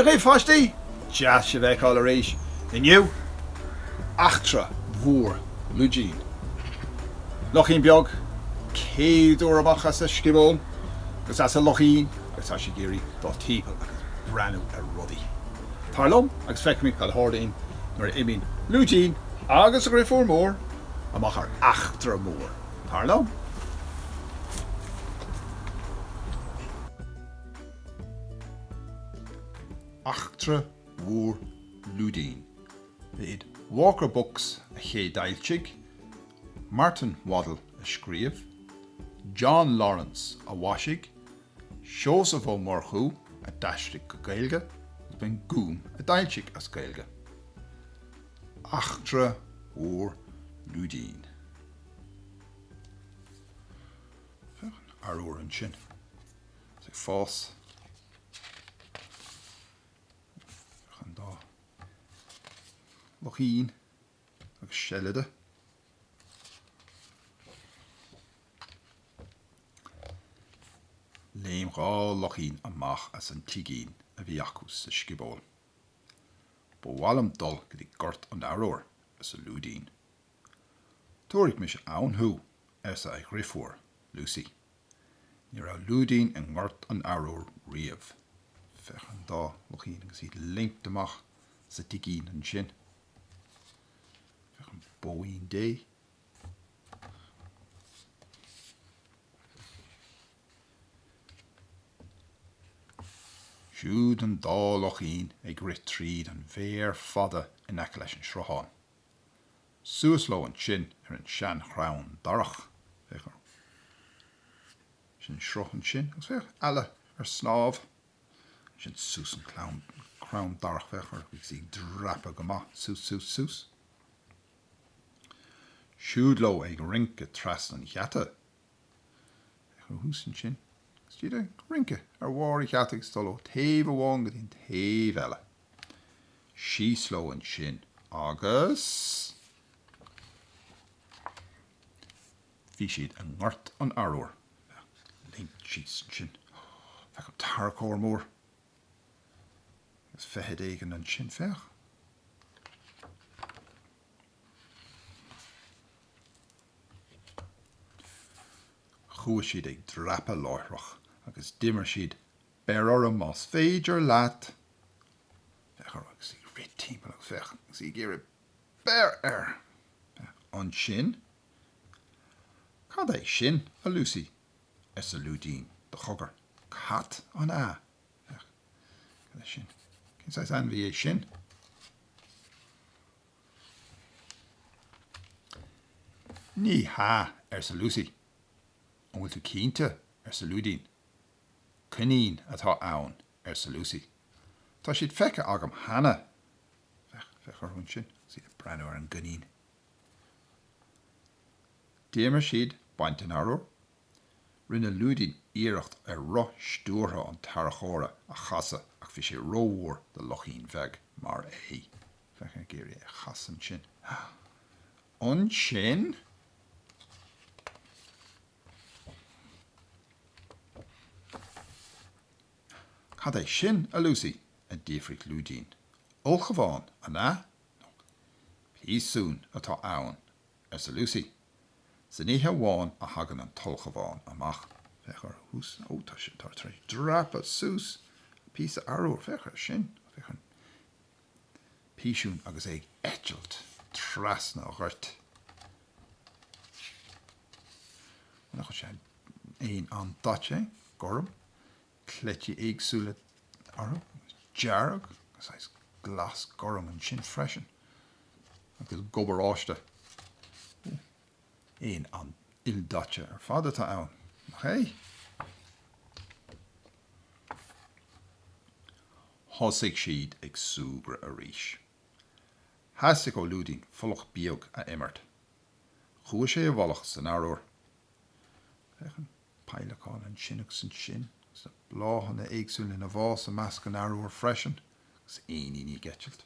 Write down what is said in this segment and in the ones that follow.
dhaoibh, pháistí! Deas sibh a fheiceáil arís. Inniu, eachtra mhór Lúidín. Luchín beag, céad uair amach as a sciobóil agus as a lochín agus tá sé ag iarraidh dul timpeall agus breathnú ar rudaí. Tar liom agus feicfimid cad a tharlaíonn nuair a imíonn Lúidín agus a dhriofúr mór amach ar eachtra mhór. Tar liom! Eachtra Mhór Lúidín. Ba iad Walker Books a chéadfhoilsigh, Martin Waddell a scríobh, John Lawrence a mhaisigh, Seosamh Ó Murchú a d'aistrigh go Gaeilge agus b'é an Gúm a d'fhoilsigh as Gaeilge. Eachtra Mhór Lúidín. Féach an arúr ansin. Is ag fás. Féach an dá lochín agus seilide. Léim 2 luchín amach as an tigín a bhí acu sa sciobóil. Ba mhaith liom dul go dtí Gort an Arúir, arsa Lúidín. Tabharfaidh mise ann thú, arsa a dhriofúr, Lucy. Ní raibh Lúidín i nGort an Arúir riamh. Féach an dá luchín agus iad ag léimt amach as a dtigín ansin. Féach an bóín Dé. Siúd an dá luchín ag rith tríd an bhféar fada in aice leis an sruthán. Suas leo ansin ar an seanchrann darach. Féach orthu. Sin an sruth ansin agus féach, eala ar snámh. Ansin suas an crann darach, féach orthu agus iad ag dreapadh go maith, suas, suas, suas. Siúd leo ag rince trasna an gheata. Féach orthu thuas ansin agus iad ag rince ar bharr an gheata agus dul ó taobh amháin go dtí an taobh eile. Síos leo ansin agus bhí siad i nGort an Arúir. Féach, léimt síos ansin. Féach an tarracóir mór agus feithid éigin ansin, féach. Chuaigh siad ag dreapadh láithreach agus d'imir siad Beir orm más féidir leat! Féach orthu agus iad ag rith timpeall agus féach agus iad ag iarraidh beir air! Féach ansin. Cad é sin, a Lucy? arsa Lúidín de chogar. Cat, an ea? Féach, cad é sin? Cén saghas ainmhí é sin? Ní hea, arsa Lucy. An bhfuil tú cinnte? arsa Lúidín. Coinín atá ann, arsa Lucy. Tá siad feicthe agam cheana. Féach, féach orthu ansin agus iad ag breathnú ar an gcoinín. D'imir siad baint an arúir. Rinne Lúidín iarracht ar roth stiúrtha an tarracóra a chasadh ach bhí sé rómhór do luchín bheag mar é. Féach ag iarraidh é a chasadh ansin. Ansin! Cad é sin, a Lucy? a d'fhiafraigh Lúidín. Ulchabhán, an ea? Nó piasún atá ann, arsa Lucy. San oíche amháin a thagann an t-ulchabhán amach. Féach orthu thuas. Ó, tá sé tar éis dreapadh suas píosa arúir. Féach air sin. Féach ar an bpiasún agus é ag eitilt trasna an ghoirt. Nach bhfuil sé éan an-daite, gorm, cleití éagsúla orthu, dearg, saghas glas gorm ansin freisin, agus gob oráiste. Éan an-ildaite ar fad atá ann, nach é? Thosaigh siad ag súgradh arís. Theastaigh ó Lúidín folach bíog a imirt. Chuaigh sé i bhfolach san arúr. Féach an peidhleacán ansin agus ansin, agus na bláthanna éagsúla ina bhfás i measc an arúir freisin, agus éiníní ag eitilt.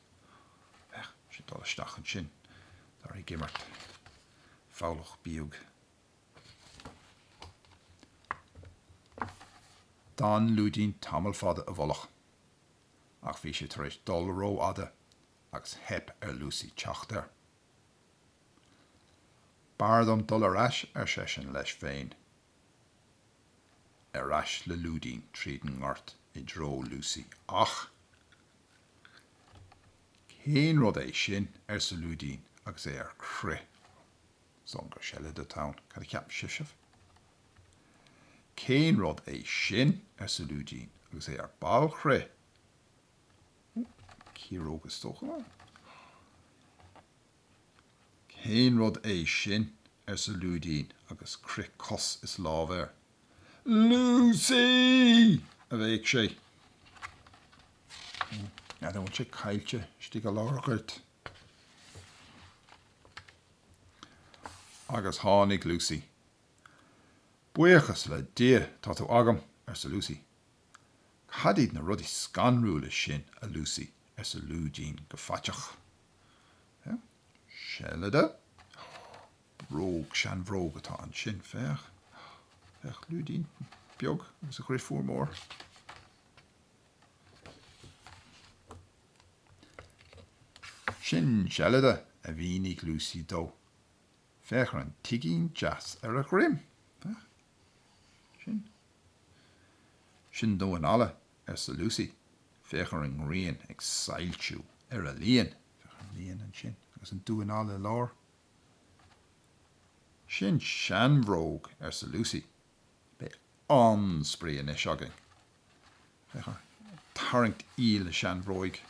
Féach, sin dul isteach ansin, tá ag imirt foghlach bíog. D'fhan Lúidín tamall fada i bhfolach. Ach bhí sé tar éis dul rófhada agus theip ar Lucy teacht air. B'fhearr dom dul ar ais, ar seisean leis féin. Ar ais le Lúidín tríd an ngort i dtreo Lucy ach. Cén rud é sin? arsa Lúidín agus é ar crith. Is dóigh liom gur seilide atá ann. Cad a cheapann sibhse? Cén rud é sin? arsa Lúidín agus é ar ballchrith. Ciaróg is dócha. Cén rud é sin? arsa Lúidín agus crith cos is lámh air. Lucy! a bhéic sé. N'fheadar an bhfuil sé caillte istigh i lár an ghoirt. Agus tháinig Lucy. Buíochas le Dia, tá tú agam, arsa Lucy. Cad iad na rudaí scanrúla sin, a Lucy? arsa Lúidín go faiteach. Seilide. Bróg, seanbhróg atá ansin, féach. Féach, Lúidín beag agus a dhriofúr mór. Sin seilide, a mhínigh Lucy dó. Féach ar an tigín deas ar a dhroim. Féach. Sin. Sin damhán alla, arsa Lucy. Féach ar an ngrian ag soilsiú ar a líon. Féach ar an líon ansin agus an damhán alla i lár. Sin seanbhróg, arsa Lucy. Beidh an-spraoi anois againn. Féach air ag tarraingt iall na seanbhróige.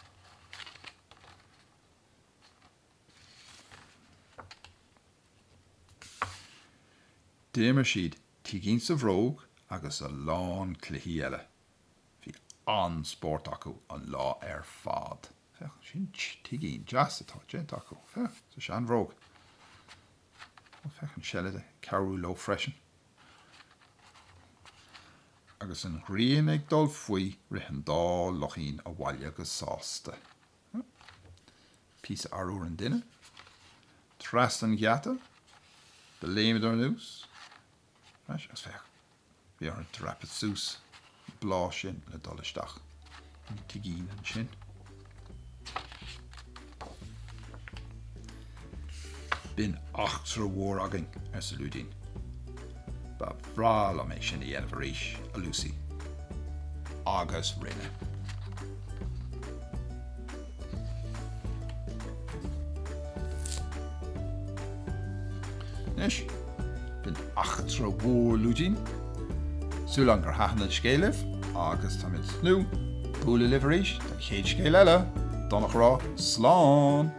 D'imir siad Tigín sa Bhróg agus a lán cluichí eile. Bhí an-spórt acu an lá ar fad. Féach, sin tigín deas atá déanta acu. Féach, sa seanbhróg. Ó, féach an seilide ag cabhrú leo freisin. Agus an ghrian ag dul faoi, rith an dá luchín abhaile go sásta. Píosa arbhair an duine. Trasna an gheata. Do léimeadar anuas. Agus féach, bhí orthu dreapadh suas an bláth sin le dul isteach ina tigín ansin. B'in eachtra mhór againn, arsa Lúidín. Ba bhreá liom é sin a dhéanamh arís, a Lucy. Agus rinne. Anois, b'in eachtra mhór Lúidín. Súil agam gur thaitin an scéal libh agus táim ag tnúth bualadh libh arís don chéad scéal eile. D'fhonn a rá, slán!